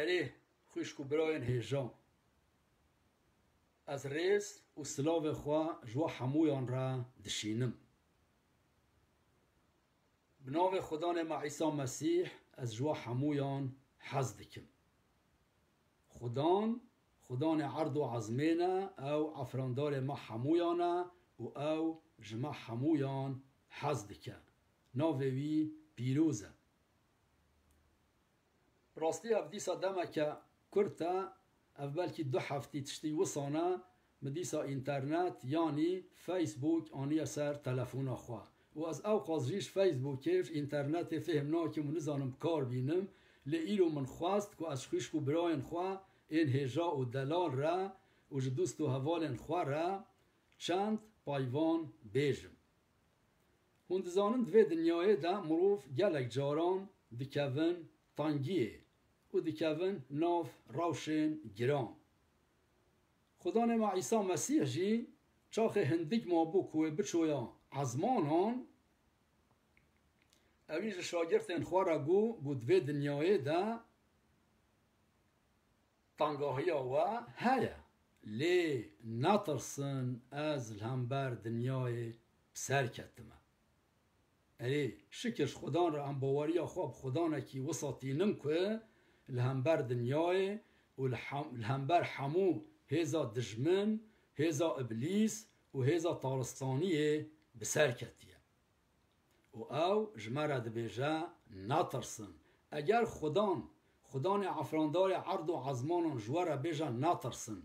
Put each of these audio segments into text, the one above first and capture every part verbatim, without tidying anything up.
Erê, xwişk û birayên hêja, ez rêz û silavê xwe ji we hemûyan re dişînim. Bi navê Xudanê me Îsa Mesîh, ez ji we hemûyan hez dikim. Xudan, Xudanê erd û ezmên e, ew efrandarê me hemûyan e û ew ji me hemûyan hez dike. Navê wî pîroz e. Bi rastî ev dîsa demeke kurt e, ev belkî du heftî tiştî wisan e, min dîsa înternet yanî Facebook aniye ser telefona xwe. Û ez ewqas jî ji Facebookê, ji înternetê fêhm nakim û nizanim bi kar bînim, lê îro min xwest ku ez ji xwişk û birayên xwe ên hêja û delal re û ji dûst û hevalên xwe re çend payvan bêjim. Hûn dizanin di vê dinyayê de mirov gelek caran dikevin tengiyê û dikevin nav rewşên giran. Xudanê me Îsa Mesîh jî çaxê hindik mabû ku wê biçoya ezmanan, ewî ji şagirtên xwe re got, got, di vê dinyayê de tengahiya we heye, lê netirsin, ez li hember dinyayê bi ser ketime. Erê, şikir ji Xudan re em baweriya xwe bi Xudanekî wisa tînin ku li hember dinyayê û li hem-, li hember hemû hêza dijmin, hêza îblîs û hêza taristaniyê bi ser ketiye. Û ew ji me re dibêje, netirsin. Eger Xudan, Xudanê efrandarê erd û ezmanan ji we re bêje, netirsin,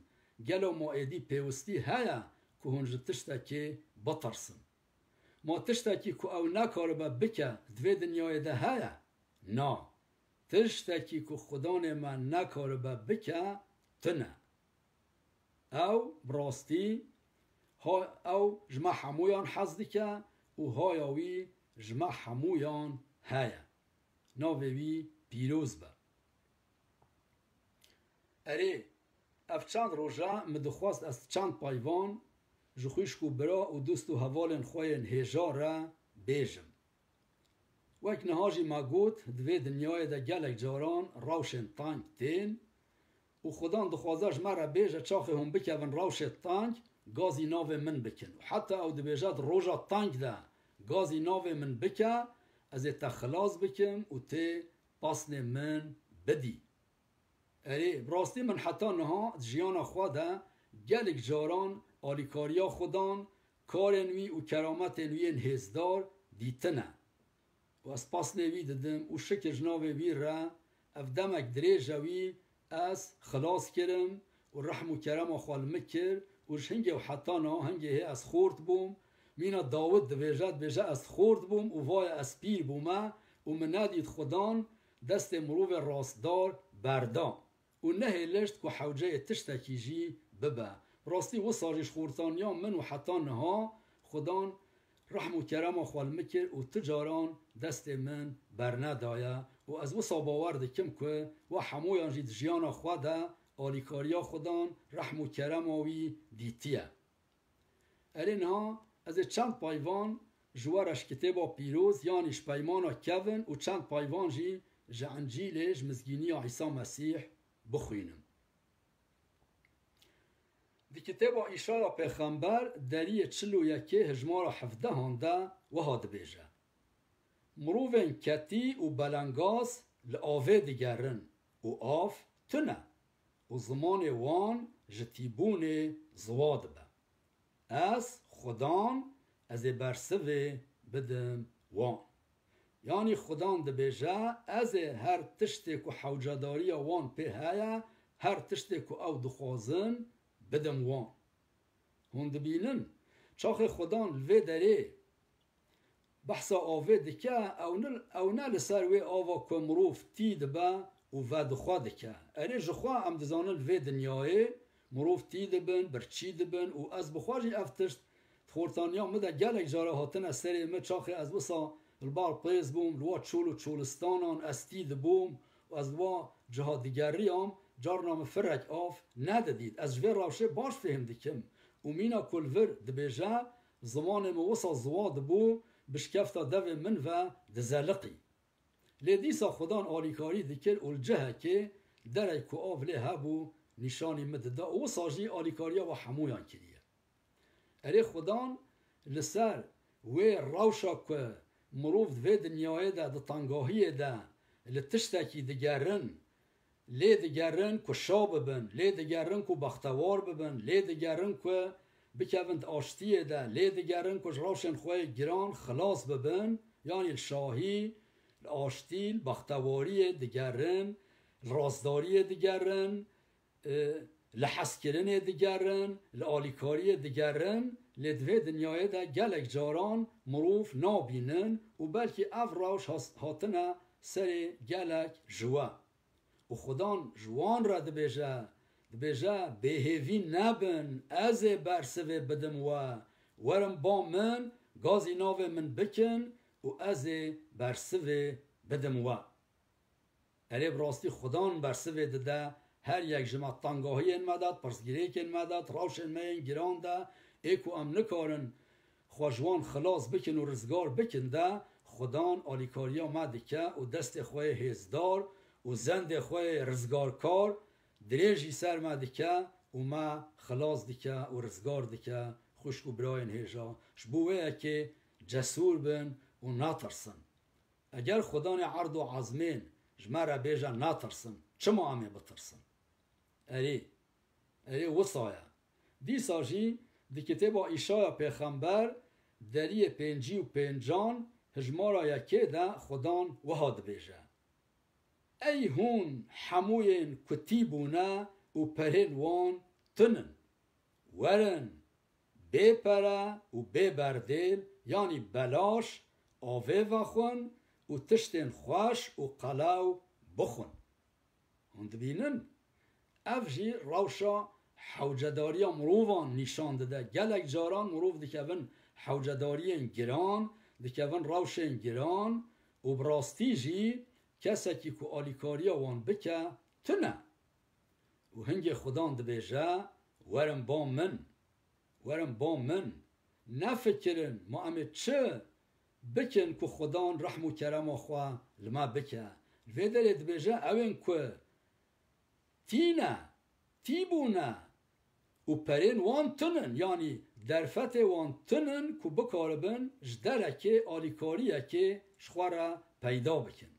gelo ma êdî pêwistî heye ku hûn ji tiştekê bitirsin? Ma tiştekî ku ew nekaribe bike di vê dinyayê de heye? Na. Tiştekî ku Xudanê me nekaribe bike, tune. Ew bi rastî ha-, ew ji me hemûyan hez dike û haya wî ji me hemûyan heye. Navê wî pîroz be. Erê, ev çend roja min dixwest ez çend payvan ji xwişk û bira û dûst û hevalên xwe yên hêja re bêjim. Wek niha jî me got, di vê dinyayê de gelek caran rewşên teng tên û Xudan dixwaze ji me re bêje, çaxê hûn bikevin rewşê teng, gazî navê min bikin. Û heta ew dibêje, di roja teng de gazî navê min bike, ez ê te xilas bikim û tê pasnê min bidî. Erê, bi rastî min heta niha di jiyana xwe de gelek caran alîkariya Xudan, karên wî û kerametên wî yên hêzdar dîtine. Û ez pasnê wî didim û şikir ji navê wî re ev demek dirêj e wî ez xilas kirim û rehm û kerema xwe li min kir û ji hingê û heta niha hingê hê ez xort bûm. Mîna Dawid dibêje, dibêje, ez xort bûm û vaye ez pîr bûme û min nedît Xudan destê mirovê rastdar berda û nehêlişt ku hewceyê tiştekî jî bibe. Bi rastî wisa jî ji xortaniya min û heta niha Xudan rehm û kerema xwe li min kir û tu caran destê min bernedaye û ez wisa bawer dikim ku we hemûyan jî di jiyana xwe de alîkariya Xudan, rehm û kerema wî dîtiye. Erê niha ez ê çend payvan ji we re ji Kitêba Pîroz, yanî ji Peymana Kevin û çend payvan jî ji Encîlê, ji Mizgîniya Îsa Mesîh bixwînim. Di Kitêba Îşaya Pêxember deriyê çil û yekê hijmara hevdehan de wiha dibêje, Mirovên ketî û belengaz li avê digerin û av tune û zimanê wan ji tîbûnê ziwa dibe. Ez Xudan, ez ê bersivê bidim wan. Yanî Xudan dibêje, ez ê her tiştê ku hewcedariya wan pê heye, her tiştê ku ew dixwazin, bidim wan. Hûn dibînin, çaxê Xudan li vê derê behsa avê dike, ew ne, ew ne li ser wê ava ku mirov tî dibe û vedixwe dike. Erê, ji xwe em dizanin li vê dinyayê mirov tî dibin, birçî dibin û ez bi xwe jî ev tişt di xortaniya min de gelek cara hatine serê min, çaxê ez wisa li bar pêz bûm, li wa çol û çolistanan ez tî dibûm û ez li wa ciha digeriyam, carna min firek av nedidît. Ez ji vê rewşê baş fêhm dikim û mîna ku li vir dibêje, zimanê min wisa ziwa dibû, bi şikefta devê min ve dizeliqî. Lê dîsa Xudan alîkarî dikir û li cihekê Derek ku av lê hebû, nîşanî min dida û wisa jî alîkariya we hemûyan kiriye. Erê, Xudan li ser wê rewşa ku mirov di vê dinyayê de, di tengahiyê de li tiştekî digerin, lê digerin ku şa bibin, lê digerin ku bextewar bibin, lê digerin ku bikevin di aştiyê de, lê digerin ku ji rewşên xwe yê giran xilas bibin, yanî li şahî, li aştî, li bextewariyê digerin, li rastdariyê digerin, e, li hezkirinê digerin, li alîkariyê digerin, lê di vê dinyayê de gelek caran mirov nabînin û belkî ev rewş has-, hatine serê gelek ji we. Û Xudan ji wan re dibêje, dibêje, bêhêvî nebin, ez ê bersivê bidim we. Werin ba min, gazî navê min bikin û ez ê bersivê bidim we. Erê, bi rastî Xudan bersivê dide her yek ji me, tengahiyên me de, pirsgirêkên me de, rewşên me yên giran de, ê ku em nikarin xwe ji wan xilas bikin û rizgar bikin de, Xudan alîkariya me dike û destê xwe yê hêzdar û zendê xwe yê rizgarkar dirêjî ser me dike û me xilas dike û rizgar dike. Xwişk û birayên hêja, ji bo wê yekê cesûr bin û natirsin. Eger Xudanê erd û ezmên ji me re bêje natirsin, çima em ê bitirsin? Erê, erê wisa ye. Dîsa jî di kitêba Îşaya pêxember deriyê pêncî û pêncan hijmara yekê de Xudan wiha dibêje, Ey hûn hemûyên ku tî bûne û perên wan tun in, werin, bê pere û bê berdêl, yanî belaş, avê vexwin û tiştên xweş û qelew bixwin. Hûn dibînin? Ev jî rewşa hewcedariya mirovan nîşan dide. Gelek caran mirov dikevin hewcedariyên giran, dikevin rewşên giran û bi rastî jî kesekî ku alîkariya wan bike, tune. Û hingê Xudan dibêje, Werin ba min, werin ba min. Nefikirin, ma em ê çi bikin ku Xudan rehm û kerema xwe li me bike. Li vê derê dibêje, ew ên ku tî ne, tî bûne û perên wan tun in, yanî derfetê wan tun in ku bikaribin ji derekê alîkariyekê ji xwe re peyda bikin.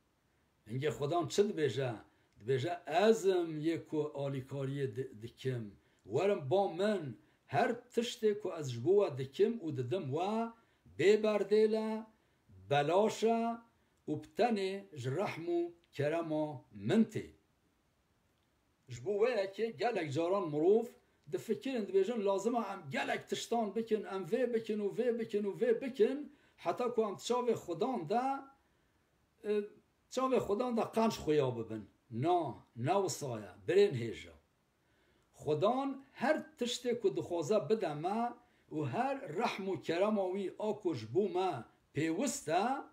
Hingê Xudan çi dibêje? Dibêje, Ez im yê ku alîkariyê di-, dikim. Werin ba min, her tiştê ku ez ji bo we dikim û didim we, bê berdêl e, belaş e û bi tenê ji rehm û kerema min tê. Ji bo wê yekê gelek caran mirov difikirin, dibêjin, lazim e em gelek tiştan bikin, em vê bikin û vê bikin û vê bikin, heta ku em di çavê Xudan de, e, çavê Xudan de qenc xuya bibin. Na, ne wisa ye, birên hêja. Xudan her tiştê ku dixwaze bide me û her rehm û kerema wî a ku ji bo me pêwist e,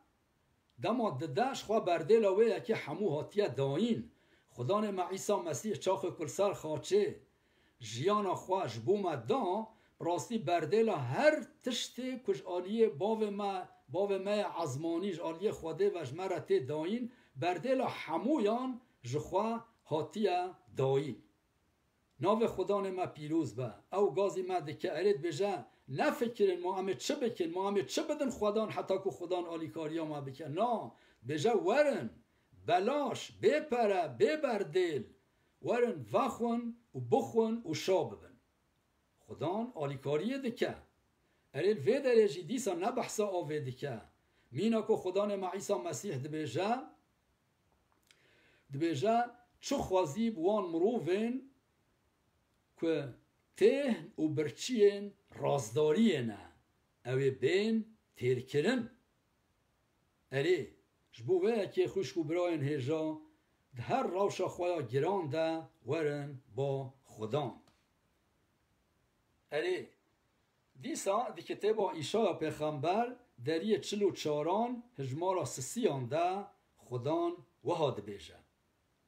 dema dide, ji xwe berdêla wê yekê hemû hatiye dayîn. Xudanê me Îsa Mesîh çaxê ku li ser xaçê jiyana xwe ji bo me da, bi rastî berdêla her tiştê ku ji aliyê bavê me, bavê me ye ezmanî, ji aliyê Xwedê ve ji me re tê dayîn, berdêla hemûyan ji xwe hatiye dayîn. Navê Xudanê me pîroz be. Ew gazî me dike, erê dibêje, nefikirin, ma em ê çi bikin, ma em ê çi bidin Xudan heta ku Xudan alîkariya me bike. Na, dibêje, werin, belaş, bê pere, bê berdêl, werin, vexwin û bixwin û şa bibin. Xudan alîkariyê dike. Erê, li vê derê jî dîsa ne behsa avê dike. Mîna ku Xudanê me Îsa Mesîh dibêje, Dibêje, çi xwezî bi wan mirovên ku têhn û birçiyên razdariyê ne, ew ê bên têrkirin. Erê, ji bo vê yekê xwişk û birayên hêja, di her rewşa xwe ya giran de werin ba Xudan. Erê, dîsa di kitêba Îşaya pêxember deriyê çil û çaran hijmara sisiyan de Xudan wiha dibêje,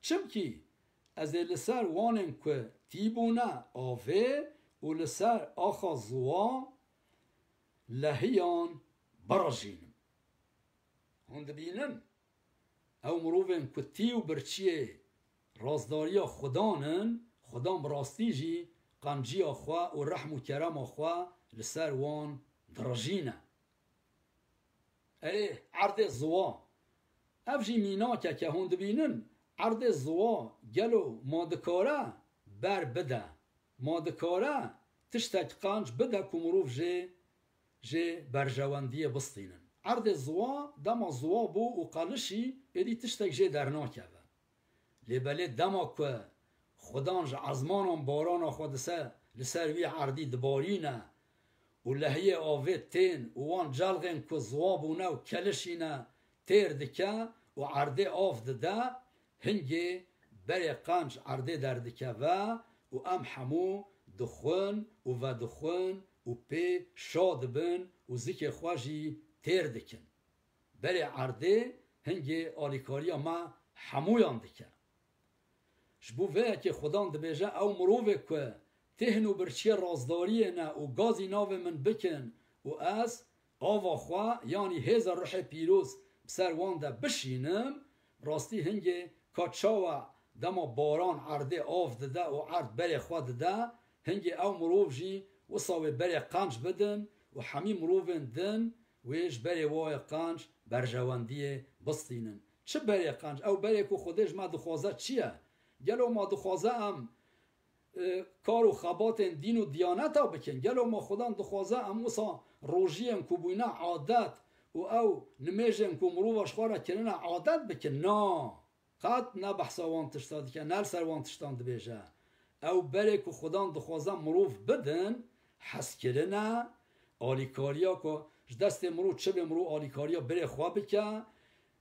Çimkî ez ê li ser wanên ku tî bûne avê û li ser axa ziwa lehiyan birijînim. Hûn dibînin? Ew mirovên ku tî û birçiyê razdariya Xudan in, Xudan bi rastî jî qenciya xwe û rehm û kerema xwe li ser wan dirijîne. Erê, erdê ziwa. Ev jî mînakeke hûn dibînin, erdê ziwa gelo ma dikare ber bide? Ma dikare tiştek qenc bide ku mirov jê, jê berjewendiyê bistînin? Erdê ziwa, dema ziwa bû û qelişî, êdî tiştek jê dernakeve. Lê belê dema ku Xudan ji ezmanan barana xwe dise-, li ser wî erdî dibarîne û lehiyê avê tên û wan celxên ku ziwa bûne û kelişîne têr dike û erdê av dide, hingê berê qenc erdê derdikeve û em hemû dixwin û vedixwin û pê şa dibin û zikê xwe jî têr dikin. Berê erdê hingê alîkariya me hemûyan dike. Ji bo vê yekê Xudan dibêje, ew mirovê ku têhn û birçiyê razdariyê ne û gazî navê min bikin û ez ava xwe, yanî hêza ruhê pîroz bi ser wan de bişînim, rastî hingê ka çawa dema baran erdê av dide û erd berê xwe dide, hingê ew mirov jî wisa wê berê qenc bidin û hemî mirovên din wê ji berê wayê qenc berjewendiyê bistînin. Çi berê qenc? Ew berê ku Xwedê ji me dixwaze çi ye? Gelo ma dixwaze em, e, kar û xebatên dîn û diyaneta bikin? Gelo ma Xudan dixwaze em wisa rojiyên ku bûyne adet û ew nimêjên ku mirova ji xwe re kirine adet bikin? Na. Qet ne behsa wan tişta dike, ne li ser wan tiştan dibêje. Ew berê ku Xudan dixwaze mirov bidin, hezkirin e, alîkariya ku ji destê mirov çi bê, mirov alîkariya berê xwe bike.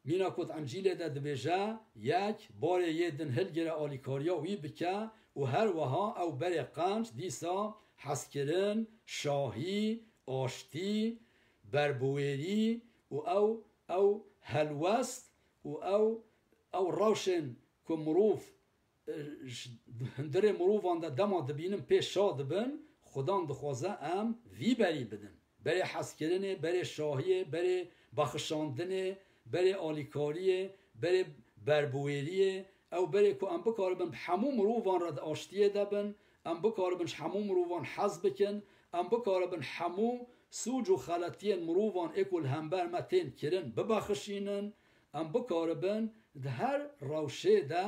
Mîna ku di Encîlê de dibêje, yek, barê yê din hilgire alîkariya wî bike û her wiha ew berê qenc dîsa hezkirin, şahî, aştî, berbiwêrî û ew, ew helwest û ew ew rewşên ku mirov, e, ji hundirê mirovan de dema dibînin pê şa dibin, Xudan dixwaze em vî berî bidin. Berê hezkirinê, berê şahiyê, berê bexişandinê, berê alîkariyê, berê berbiwêriyê, ew berê ku em bikaribin bi hemû mirovan re di aştiyê de bin, em bikaribin ji hemû mirovan hez bikin, em bikaribin hemû sûc û xeletiyên mirovan ê ku li hember me tên kirin bibexişînin, em bikaribin di her rewşê de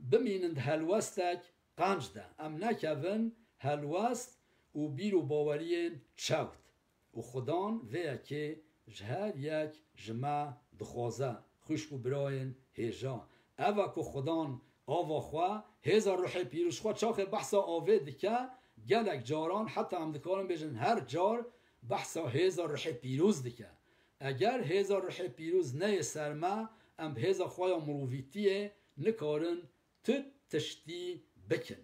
bimînin di helwestek qenc de. Em nekevin helwest û bîr û baweriyên çewt. Û Xudan vê yekê ji her yek ji me dixwaze, xwişk û birayên hêja. Ev e ku Xudan ava xwe, hêza ruhê pîroz xwe çaxê behsa avê dike, gelek caran heta em dikarin bêjin her car behsa hêza ruhê pîroz dike. Eger hêza ruhê pîroz neyê ser me, em bi hêza xwe ya mirovîtiyê nikarin tu tiştî bikin.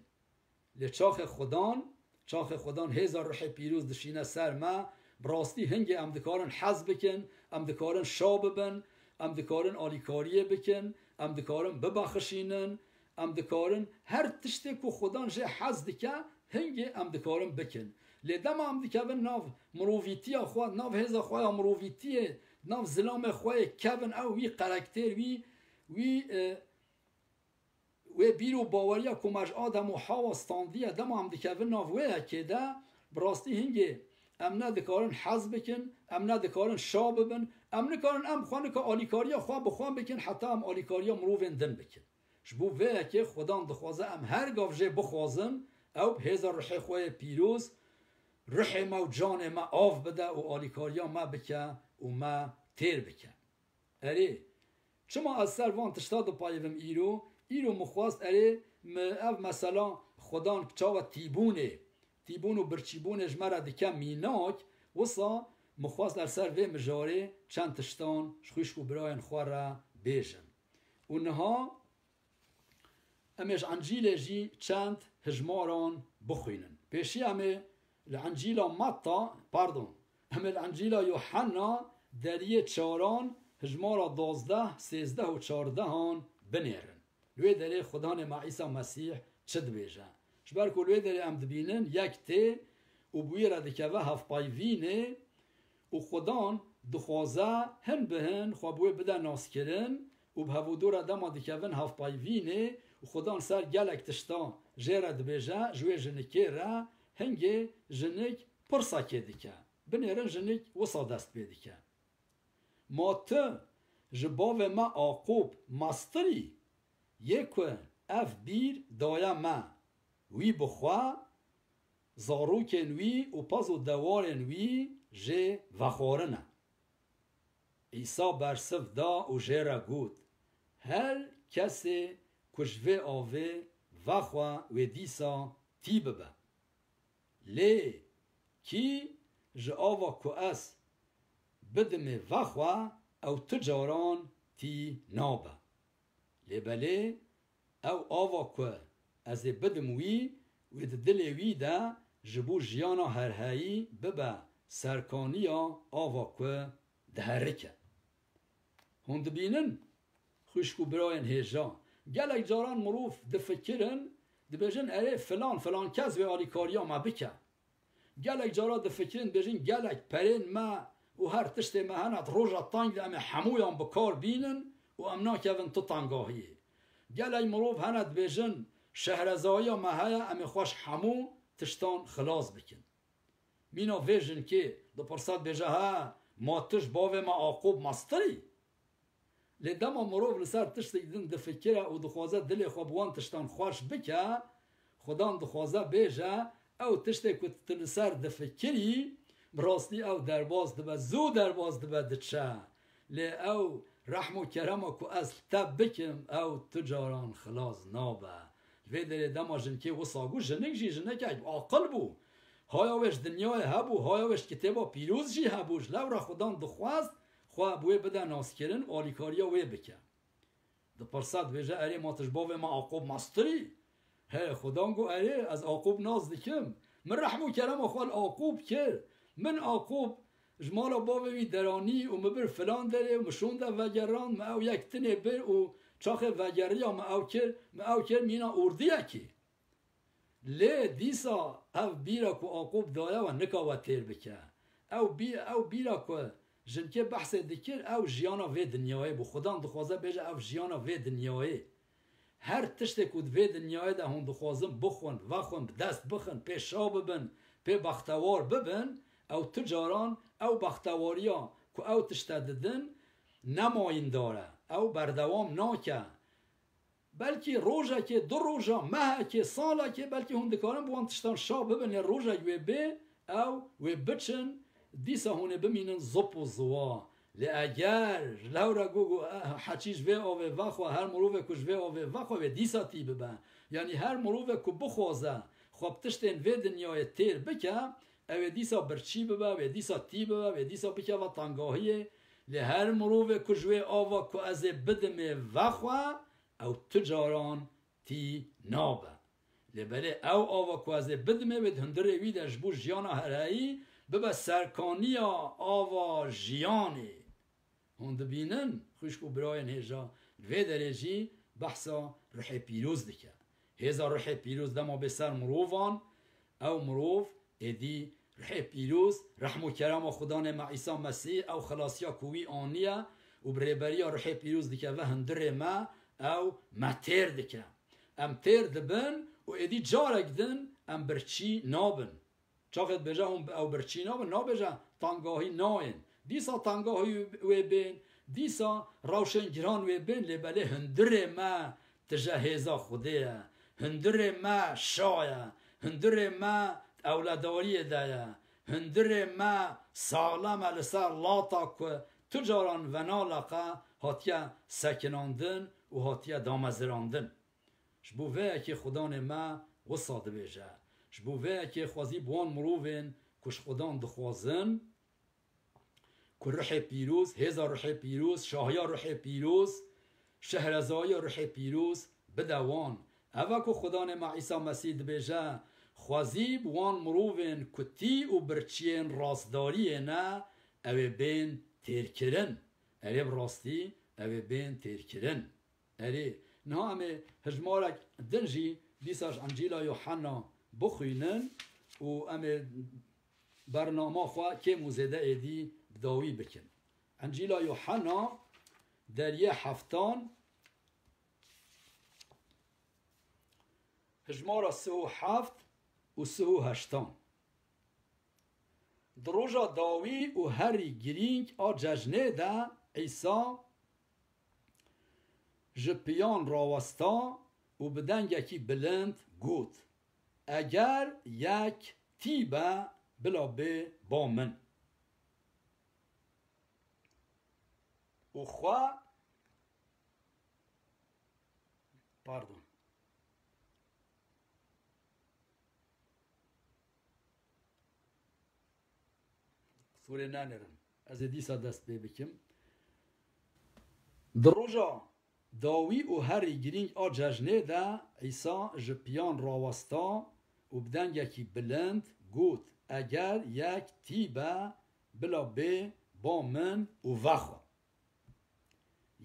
Lê çaxê Xudan, çaxê Xudan hêza ruhê pîroz dişîne ser me, bi rastî hingê em dikarin hez bikin, em dikarin şa bibin, em dikarin alîkariyê bikin, em dikarin bibexişînin, em dikarin her tiştê ku Xudan jê hez dike, hingê em dikarin bikin. Lê dema em dikevin nav mirovîtiya xwe, nav hêza xwe ya mirovîtiyê, nav zilamê xwe yê kevin, ew wî karakter, wî, wî, e, wê bîr û baweriya ku me ji Adem û Hawa standiye, dema em dikevin nav wê yekê de, bi rastî hingê em ne dikarin hez bikin, em ne dikarin şa bibin, em nikarin em xwe nika alîkariya xwe bi xwe bikin, heta em alîkariya mirovên din bikin. Ji bo vê yekê Xudan dixwaze em her gav jê bixwazin, ew bi hêza ruhê xwe yê pîroz, ruhê me û canê me av bide û alîkariya me bike û me têr bike. Erê, çima ez ser van tişta dipayivim îro? Îro min xwest, erê, min ev mesela Xudan çawa tîbûnê, tîbûn û birçîbûnê ji me re dike mînak, wisa min xwest ez ser vê mijarê çend tiştan ji xwişk û birayên xwe re bêjim. Û niha em ê ji Encîlê jî çend hijmaran bixwînin. Pêşî em ê li Encîla Matta, pardon, em ê li Encîla Yuhanna deriyê çaran hijmara duwazdeh, sêzdeh û çardehan binêrin. Li wê derê Xudanê me Îsa Mesîh çi dibêje? Ji ber ku li wê derê em dibînin yek tê û bi wî re dikeve hevpeyvînê û Xudan dixwaze hin bi hin xwe bi wê bide naskirin û bi hevûdû re dema dikevin hevpeyvînê û Xudan ser gelek tiştan jê re dibêje, ji wê jinikê re hingê jinik pirsekê dike. Binêrin jinik wisa dest pê dike. Ma tu ji bavê me Aqûb mestir î, yê ku ev bîr daye me, wî bi xwe, zarokên wî û pez û dewarên wî jê vexwarine. Îsa bersiv da û jê re got, Her kesê ku ji vê avê vexwe, wê dîsa tî bibe. Lê kî ji ava ku ez bidimê vexwe, ew tu caran tî nabe. Lê belê ew ava ku ez ê bidim wî, wê di dilê wî de ji bo jiyana herheyî bibe serkaniya ava ku diherike. Hûn dibînin, xwişk û birayên hêja, gelek caran mirov difikirin, dibêjin, Erê, filan, filan kes wê alîkariya me bike. Gelek cara difikirin, dibêjin, Gelek perên me û her tiştê me hene, di roja teng de em ê hemûyan bi kar bînin û em nakevin tu tengahiyê. Gelek mirov hene, dibêjin, Şehrezayiya me heye, em ê xwe ji hemû tiştan xilas bikin. Mîna vê jinkê dipirse, dibêje, He, ma tu ji bavê me Aqûb mestir î? Lê dema mirov li ser tiştek din difikire û dixwaze dilê xwe bi wan tiştan xweş bike, Xudan dixwaze bêje, ew tiştê ku tu li ser difikirî, bi rastî ew derbas dibe, zû derbas dibe, diçe. Lê ew rehm û kerema ku ez li te bikim, ew tu caran xilas nabe. Li vê derê dema jinkê wisa got, jinik jî jinekek aqil bû. Haya wê ji dinyayê hebû, haya wê ji Kitêba Pîroz jî hebû. Ji lewra Xudan dixwest xwe bi wê bide naskirin û alîkariya wê bike. Dipirse, dibêje, Erê, ma tu ji bavê me Aqûb mestir î? He, Xudan got, Erê, ez Aqûb nas dikim. Min rehm û kerema xwe li Aqûb kir. Min Aqûb ji mala bavê wî deranî û min bir filan derê û min şûnde vegerand, min ew yek tinê bir û çaxê vegeriya min ew kir, min ew kir mîna ordiyekê. Lê dîsa ev bîra ku Aqûb daye we nika we têr bike. Ew bî-, ew bîra ku jinkê behsê dikir, ew jiyana vê dinyayê bû. Xudan dixwaze bêje ev jiyana vê dinyayê. Her tiştê ku di vê dinyayê de hûn dixwazin bixwin, vexwin, bi dest bixin, pê şa bibin, pê bextewar bibin, ew tu caran ew bextewariya ku ew tişte didin nemayîndar e. Ew berdewam nake. Belkî rojekê, du roja, mehekê, salekê, belkî hûn dikarin bi wan tiştan şa bibin, lê rojek wê bê, ew wê biçin, dîsa hûn ê bimînin zop û ziwa. Lê eger ji lewra got, got, eh, heçî ji vê avê vexwe, her mirovê ku ji vê avê vexwe, wê dîsa tî bibe. Yanî her mirovê ku bixwaze xwe bi tiştên vê dinyayê têr bike, ew ê dîsa birçî bibe, wê dîsa tî bibe, wê dîsa bikeve tengahiyê. Lê her mirovê ku ji wê ava ku ez ê bidimê vexwe, ew tu caran tî nabe. Lê belê ew ava ku ez ê bidimê, wê di hundirê wî de ji bo jiyana herheyî bibe serkaniya ava jiyanê. Hûn dibînin, xwişk û birayên hêja, li vê derê jî behsa ruhê pîroz dike. Hêza ruhê pîroz dema bê ser mirovan, ew mirov êdî ruhê pîroz, rehm û kerema Xudanê me Îsa Mesîh, ew xelasiya ku wî aniye û bi rêberiya ruhê pîroz dikeve hundirê me, ew me têr dike. Em têr dibin û êdî carek din em birçî nabin. Çaxê dibêje hûn ew birçî nabin, nabêje tangahî nayên. Dîsa tangahî wê bên, dîsa rewşên giran wê bên, lê belê hundirê me tije hêza Xwedê ye. Hundirê me şa ye. Hundirê me ewledariyê de ye. Hundirê me saxlem e li ser lata ku tu caran venaleqe hatiye sekinandin û hatiye damezirandin. Ji bo vê yekê Xudanê me wisa dibêje. Ji bo vê yekê xwezî bi wan mirovên ku ji Xudan dixwazin, ku ruhê pîroz, hêza ruhê pîroz, şahiya ruhê pîroz, şehrezayiya ruhê pîroz bide wan. Ev e ku Xudanê me Îsa Mesîh dibêje, xwezî bi wan mirovên ku tî û birçiyên rastdariyê ne, ew ê bên têrkirin. Erê bi rastî, ew ê bên têrkirin. Erê, niha em ê hejmarek din jî dîsa ji Encîla Yuhanna bixwînin û em ê bernama xwe kêm û zêde êdî bi dawî bikin. Encîla Yuhanna Deriyê heftan, hijmara sih û heft û sih û heştan. Di roja dawî û herî girîng a cejnê de Îsa ji piyan rawesta û bi dengekî bilind got, "Eger yek tî be, bila bê ba min." Û xwe, pardon. Qisûrê nenêrin. Ez ê dîsa dest pê bikim. Di roja dawî û herî girîng a cejnê de Îsa ji piyan rawesta û bi dengekî bilind got, "Eger yek tî be, bila bê ba min û vexwe.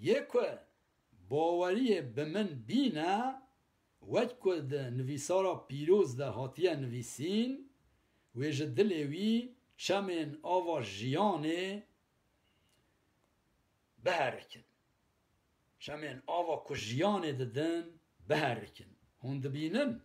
Yê ku baweriyê bi min bîne, wek ku di nivîsara pîroz de hatiye nivîsîn, wê ji dilê wî çemên ava jiyanê biherikin." Çemên ava ku jiyanê didin, biherikin. Hûn dibînin?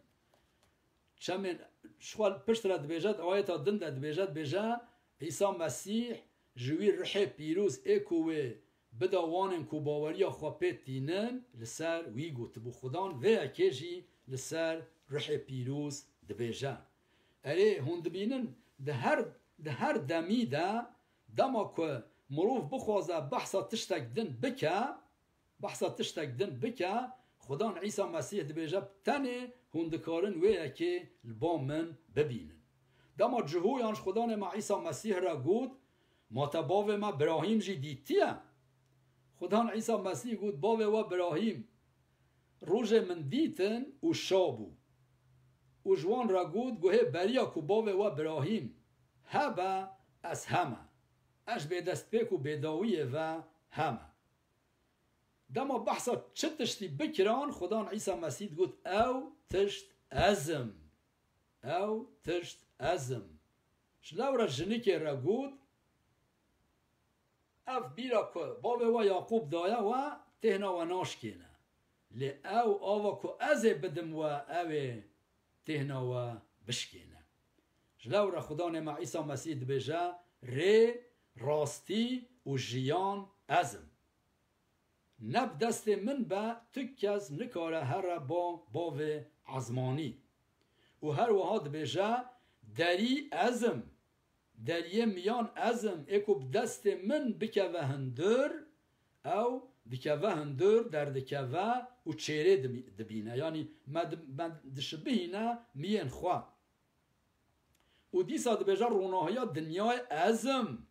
Çemên, ji xwe piştre dibêje, di ayeta din de dibêje, dibêje, Îsa Mesîh ji wî rihê pîroz ê ku wê bida wanên ku baweriya xwe pê tînin, li ser wî gotibû. Xudan vê yekê jî li ser rihê pîroz dibêje. Erê, hûn dibînin, di her, di her demî de, dema ku mirov bixwaze behsa tiştek din bike, behsa tiştek din bike, Xudan Îsa Mesîh dibêje, "Tenê hûn dikarin wê yekê li ba min bibînin." Dema Cihoyan ji Xudanê me Îsa Mesîh re got, "Ma te bavê me Birahîm jî dîtiye?" Xudan Îsa Mesîh got, "Bavê we Birahîm rojê min dîtin û şa bû." Û ji wan re got, "Guhê beriya ku bavê we Birahîm hebe, ez heme. Ez ji bêdestpêk û bêdawiyê ve heme." Dema behsa çi tiştî bikiran, Xudan Îsa Mesîh digot, "Ew tişt ez im. Ew tişt ez im." Ji lewre jinikê re got, "Ev bîra ku bavê we Yaqûb daye we, têhna we naşkêne. Lê ew ava ku ez ê bidim we, ew ê têhna we bişkêne." Ji lewre Xudanê me Îsa Mesîh dibêje, "Rê, rastî û jiyan ez im. Ne bi destê min be, tu kes nikare here ba bavê ezmanî." Û her wiha dibêje, "Derî ez im. Deriyê miyan ez im, ê ku bi destê min bikeve hundir, ew dikeve hundir, derdikeve û çêrê dibi-, dibîne." Yanî me di-, me dişibihîne miyên xwe. Û dîsa dibêje, "Ronahiya dinyayê ez im.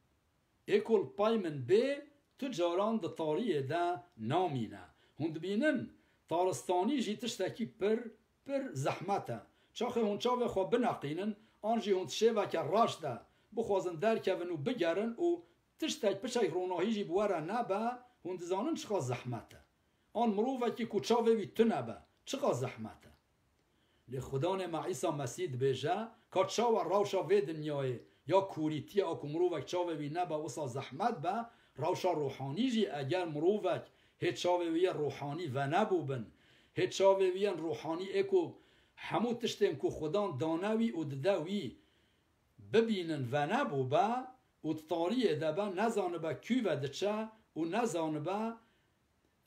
Ê ku li pay min bê, tu caran di tariyê de namîne." Hûn dibînin, taristanî jî tiştekî pir, pir zehmet e. Çaxê hûn çavê xwe bineqînin, an jî hûn di şêveke reş de bixwazin derkevin û bigerin û tiştek piçek ronahî jî bi we re nebe, hûn dizanin çiqas zehmet e. An mirovekî ku çavê wî tune be, çiqas zehmet e. Lê Xudanê me Îsa Mesîh dibêje, ka çawa rewşa vê dinyayê ya kûrîtiye, a ku mirovek çavê wî nebe wisa zehmet be, rewşa ruhanî jî eger mirovek hê çavê wî yê ruhanî venebûbin, hê çavê wî yên ruhanî ê ku hemû tiştên ku Xudan dane wî û dide wî bibînin venebûbe û di tariyê de be, nezanibe kû ve diçe û nezanibe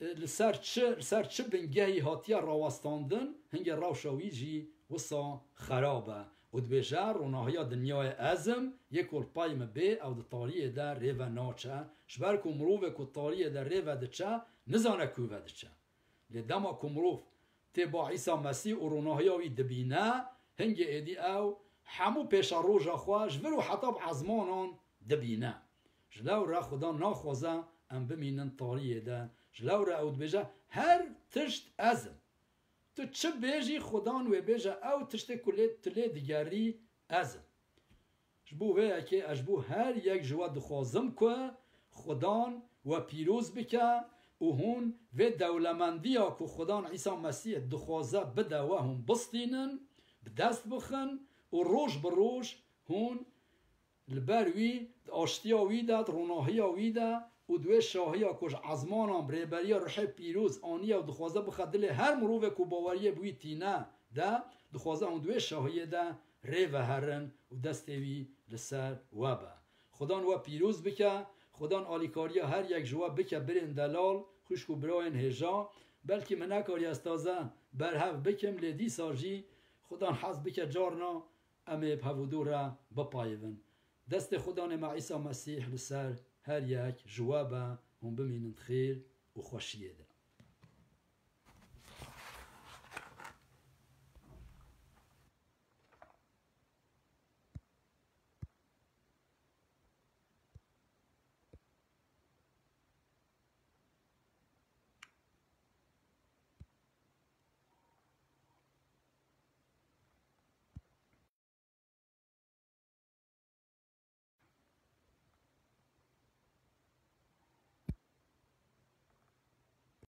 e, li ser çi, li ser çi bingehî hatiye rawestandin, hingê rewşa wî jî wisa xerab e. Û dibêje, "Ronahiya dinyayê ez im, yê ku li pey min bê, ew di tariyê de rê ve naçe." Ji ber ku mirovê ku tariyê de rê ve diçe, nizane ku ve diçe. Lê dema ku mirov tê ba Îsa Mesîh û ronahiya wî dibîne, hingê êdî ew hemû pêşeroja xwe ji vir û heta bi ezmanan dibîne. Ji lewre Xuda naxwaze em bimînin tariyê de. Ji lewre ew dibêje, "Her tişt ez im." Tu çi bêjî, Xudan wê bêje, "Ew tiştê ku lê, tu lê digerî, ez im." Ji bo vê yekê ez ji bo her yek ji we dixwazim ku Xudan we pîroz bike û hûn vê dewlemendiya ku Xudan Îsa Mesîh dixwaze bide we, hûn bistînin, bi dest bixin û roj bi roj hûn li ber wî, di aştiya wî de, di ronahiya wî de, û di wê şahiya ku ji ezmanan bi rêberiya Ruhê Pîroz aniye û dixwaze bixe dilê her mirovê ku baweriyê bi wî tîne de, dixwaze hûn di wê şahiyê de rê veherin û destê wî li ser we be. Xudan we pîroz bike, Xudan alîkariya her yek ji we bike birên delal, xwişk û birayên hêja. Belkî min nekariye ez taze berhev bikim, lê dîsa jî Xudan hez bike carna em ê bi hev û dû re bipayivin. Destê Xudanê me Îsa Mesîh li ser her yek ji we be, hûn bimînin di xêr û xweşiyê de.